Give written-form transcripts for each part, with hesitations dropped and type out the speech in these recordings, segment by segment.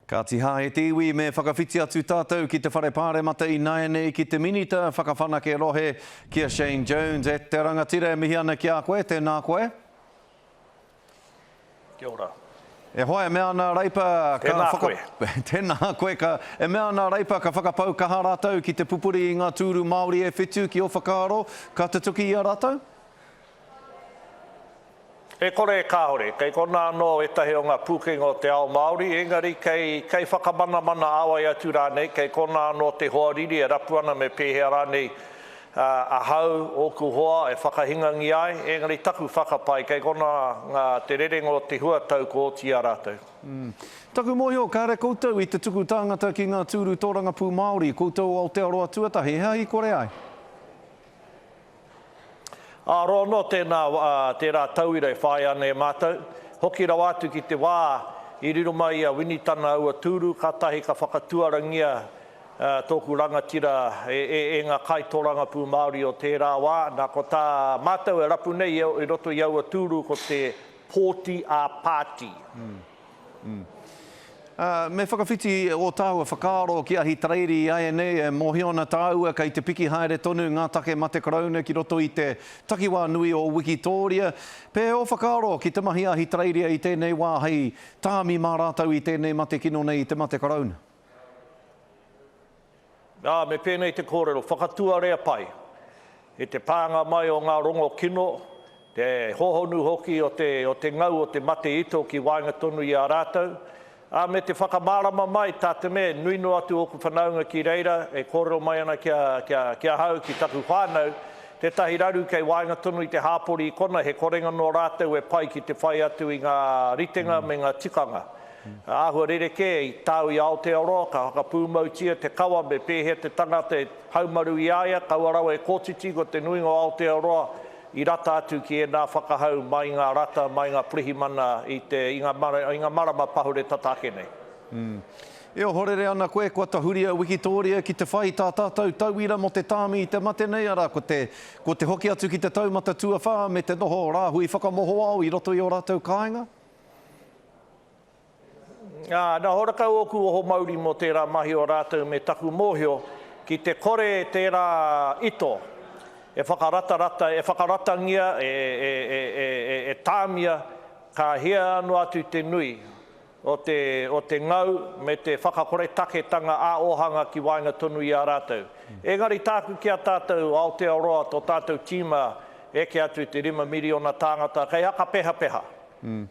Kāti hā e te iwi, me whakawhiti atu tātou ki te Whare Pāremata ināianei ki te Minita Whakawhanake Rohe, ki a Shane Jones. E te rangatira, e mihi ana ki a koe, tēnā koe. Kia ora. E hoa, e mea ana a Reipa ka Tēnā whaka... koe. Tēnā koe, ka... E mea ana a Reipa ka whakapau kaha rātou ki te pupuri i ngā tūru Māori e whitu ki ō whakaaro, ka tutuki i a rātou? E kore e kāore, kei konā anō ētahi o ngā pūkenga o te ao Māori, engari kei, kei whakamanamana āwai atu rānei, kei konā anō te hoariri e rapu ana me pēhea rānei ahau, ōku hoa, e whakahingangia ai, engari taku whakapae, kei konā ngā, te rerenga o te huatau kua oti i a rātou. Taku mōhio, kāre koutou i te tuku tāngata ki ngā tūru tōrangapū Māori, koutou o Aotearoa tuatahi, he aha i kore ai? Ā, roa noa tēnā, tērā tauira e whāia ana e mātou. Hoki rawa atu ki te wā i riro mai i a Winitana aua tūru, kātahi ka whakatuarangia tōku rangatira e, e, e ngā kaitōrangapū Māori o tērā wā. Nā, ko tā mātou e rapu nei i roto i aua tūru ko te pōti ā-pāti. Ā, me whakawhiti ō tāua whakaaro ki Ahitereiria ināianei, e mōhio ana tāua kei te piki haere tonu ngā take mate karauna ki roto i te takiwā nui o Wikitōria. Pēhea ō whakaaro ki te mahi Ahitereiria i tēnei wā hei tāmi mā rātou i tēnei mate kino nei i te mate karauna? Ā, me pēnei te kōrero, whakatuarea pai i te pānga mai o ngā rongo kino, te hōhonu hoki o te, o te ngau o te mate ito ki waenga tonu i a rātou, ā, me te whakamārama mai, tā te mea, nui noa atu ōku whanaunga ki reira, e kōrero mai ana ki a, ki a, ki ahau, ki taku whānau, tētahi raru kei waenga tonu i te hāpori i kona, he korenga nō rātou e pai ki te whai atu i ngā ritenga me ngā tikanga. Āhua rerekē i tāu i Aotearoa, ka whakapūmautia te kawa me pēhea te tangata e haumaru i a ia, kaua rawa e kōtiti, ko te nuinga o Aotearoa i rata atu ki ēnā whakahau mai i ngā rata, mai i ngā pirihimana i te, i ngā, i ngā marama pahure tata ake nei. E ohorere ana koe kua tahuri a Wikitōria ki te whai tā tātou tauira mō te tāmi i te mate nei, arā, ko te, ko te hoki atu ki te taumata tuawhā me te noho rāhui whakamohoao i roto i ō rātou kāinga? Ā, nā horakau ōku oho mauri mō tērā mahi o rātou me taku mōhio, ki te kore tērā ito e whakaratarata, e whakaratangia, e, e, e, e, e, e tāmia, ka hia noa atu te nui o te, o te ngau me te whakakoretaketanga ā-ōhanga ki waenga tonu i a rātou. Engari tāku ki a tātou, Aotearoa, tō tātou tīma eke atu i te 5 miriona tāngata, kei hakapehapeha.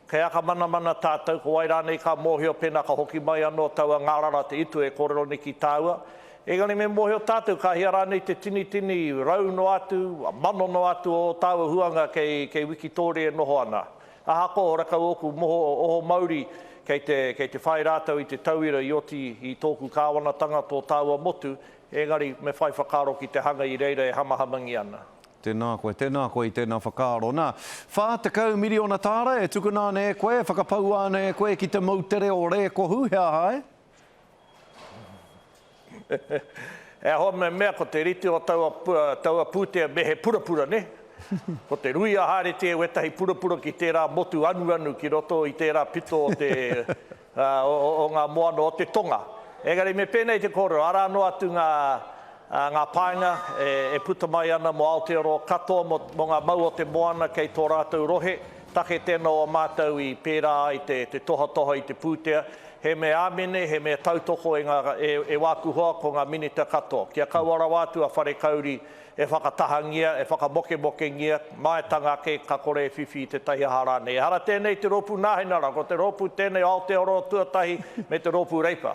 Kei whakamanamana tātou, ko wai rānei ka mōhio pēnā ka hoki mai anō taua ngārara te itu e kōrero nei ki tāua. Engari me mōhio tātou ka hia rānei te tinitini rau noa atu, mano noa atu o ō tāua huanga kei, kei Wikitōria e noho ana. Ahakoa horakau ōku moho, oho mauri kei te, kei te whai rātou i te tauira i oti i tōku kāwanatanga tō tāua motu, engari me whai whakaaro ki te hanga i reira e hamahamangia ana. Tēnā koe, tēnā koe i tēnā whakaaro. Nā, 40 miriona tāra e tukuna ana e koe, e whakapaua ana e koe ki te moutere o Rēkohu, he aha ai? E hoa me mea ko te rite o taua, taua pūtea me he purapura, nē? Ko te ruia haeretia e wētahi purapura ki tērā motu anuanu ki roto i tērā pito o te, o, o ngā moana o te tonga. Engari me pēnei te kōrero, arā noa atu ngā, ngā painga e, e puta mai ana mō Aotearoa katoa, mō, mō ngā mau o te moana kei tō rātou rohe. Take tēnā o a mātou i pērā ai te, te tohatoha i te pūtea. He mea āmene, he mea tautoko e ngā, e, e wāku hoa ko ngā minita katoa. Kia kaua rawa atu a Wharekauri e whakatahangia, e whakamokemokengia, maetanga ake ka kore e whiwhi i tētahi aha rānei. Ehara tēnei i te rōpū Nāhinara, ko te rōpū tēnei o Aotearoa Tuatahi me te rōpū Reipa.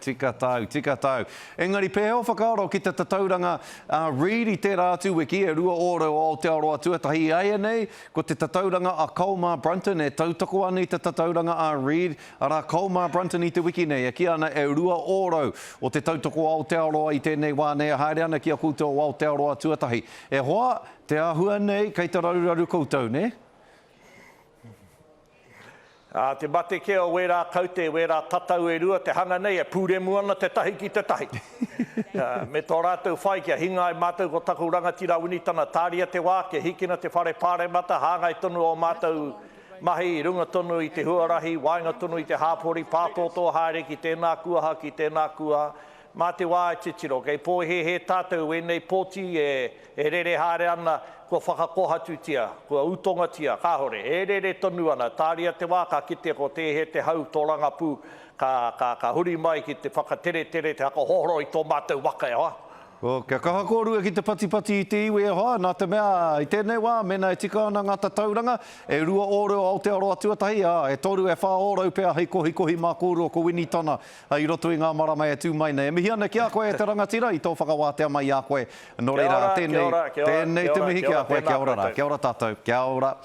Tika tāu, tika tāu. Engari pēhea ō whakaaro ki te tatauranga a Reid i tērā atu wiki, e 2% o Aotearoa Tuatahi āianei, ko te tatauranga a Colmar Brunton e tautoko ana i te tatauranga a Reid, Arā, Colmar Brunton i te wiki nei, e kīia ana e 2% o te tautoko Aotearoa i tēnei wā nei e haere ana ki a koutou o Aotearoa tuatahi. E hoa, te āhua nei, kei te raruraru koutou, nē? Ā, te mate kē o wērā kaute, wērā tatau e rua, te hanga nei e pūremu ana tētahi ki tētahi. Ā, me tō rātou whai kia hinga ai mātou ko taku rangatira Winitana, tāria te wā, kia hikina te whare pāremata, hāngai tonu ō mātou. Mahi i runga tonu i te huarahi, waenga tonu i te hāpori, pātōtō haere ki tēnā kuaha, ki tēnā kuaha. Mā te wā e titiro, kei pōhēhē tātou ēnei pōti e rere haere ana, kua whakakōhatutia, kua utongatia, kāore, e rere tonu ana, tāria te wā ka kitea ko tēhea te hau tōrangapū ka, ka, ka huri mai ki te whakateretere, te whakahohoro i tō mātou waka, e hoa. Oh, kia kaha kōrua ki te patipati i te iwi e hoa, nā te mea, i tēnei wā, mēnā e tika ana ngā tatauranga, e 2% o Aotearoa tuatahi, ā, e toru, e 4% pea hei kohikohi mā kōrua ko Winitana i roto i ngā marama e tū mai nei. E mihi ana ki a koe e te rangatira i tō whakawātea mai i a koe. Nō reira, tēnei, tēnei te mihi ki a koe, kia ora rā, kia ora tātou, kia ora.